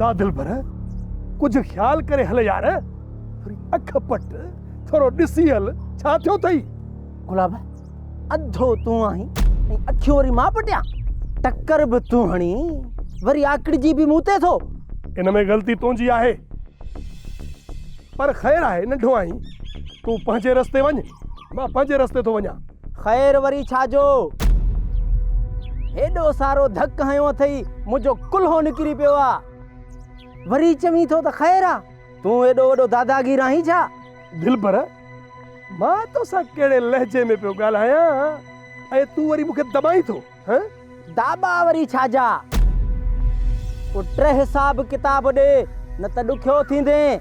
ادا دلبر، ڪجهه خيال ڪري هل يار، ٿوري اک پٽ، ٿورو ڏسي هل، ڇا ٿيو اٿئي؟ گلاب، اڌو تون آهين ۽ اکيون وري مان پٽيان؟ ٽڪر به تون هڻين، وري آڪڙجي به مون تي ٿو. ان ۾ غلطي تنهنجي آهي، پر خير آهي، ننڍو آهين، تون پنهنجي رستي وڃ، مان پنهنجي رستي ٿو وڃان. خير وري ڇا جو؟ هيڏو سارو ڌڪ هنيو اٿئي، منهنجو ڪلهو نڪري پيو آ. وري چوين ٿو ته خير آ. تون ايڏو وڏو داداگير آهين ڇا؟ دلبر، مان توسان ڪهڙي لهجي ۾ پيو ڳالهايان ۽ تون وري مون کي دٻائين ٿو، هه؟ داٻا وري ڇا جا؟ پٽ حساب ڪتاب ڏي، نه ته ڏکيو ٿيندين.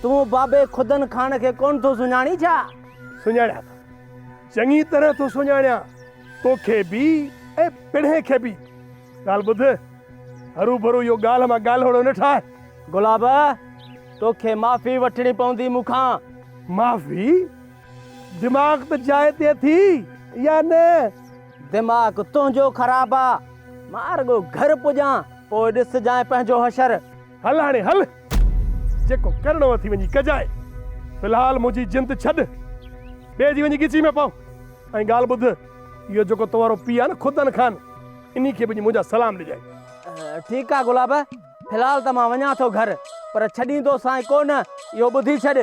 تون بابي خدن خان کي ڪونه ٿو سڃاڻين ڇا؟ سڃاڻيان ٿو. چڱي طرح ٿو سڃاڻيان. توکي به ۽ پڻهين کي به. ڳالهه ٻڌ، هروڀرو اهو ڳالهه مان ڳالهوڙو نه ٺاهه. گلاب، توکي معافي وٺڻي پوندي مون کان. معافي؟ دماغ ته جاء تي اٿي يا نه؟ دماغ تنهنجو خراب آ. مان رڳو گهر پڄان، پوء ڏسجانء پنهنجو حشر. هل هاڻي هل. جيڪو ڪرڻو اٿي وڃي ڪجانء. في الحال منهنجي جند ڇڏ. ٻئي جي وڃي ڳچي ۾ پئو. ۽ ڳالهه ٻڌ، اهو جيڪو تو وارو پيء آ نه خدن خان، انهي کي به وڃي منهنجا سلام ڏجانء. ٺيڪ آ گلاب، في الحال ته مان وڃان ٿو گهر، پر ڇڏيندوسانء ڪو نه، اهو ٻڌي ڇڏ.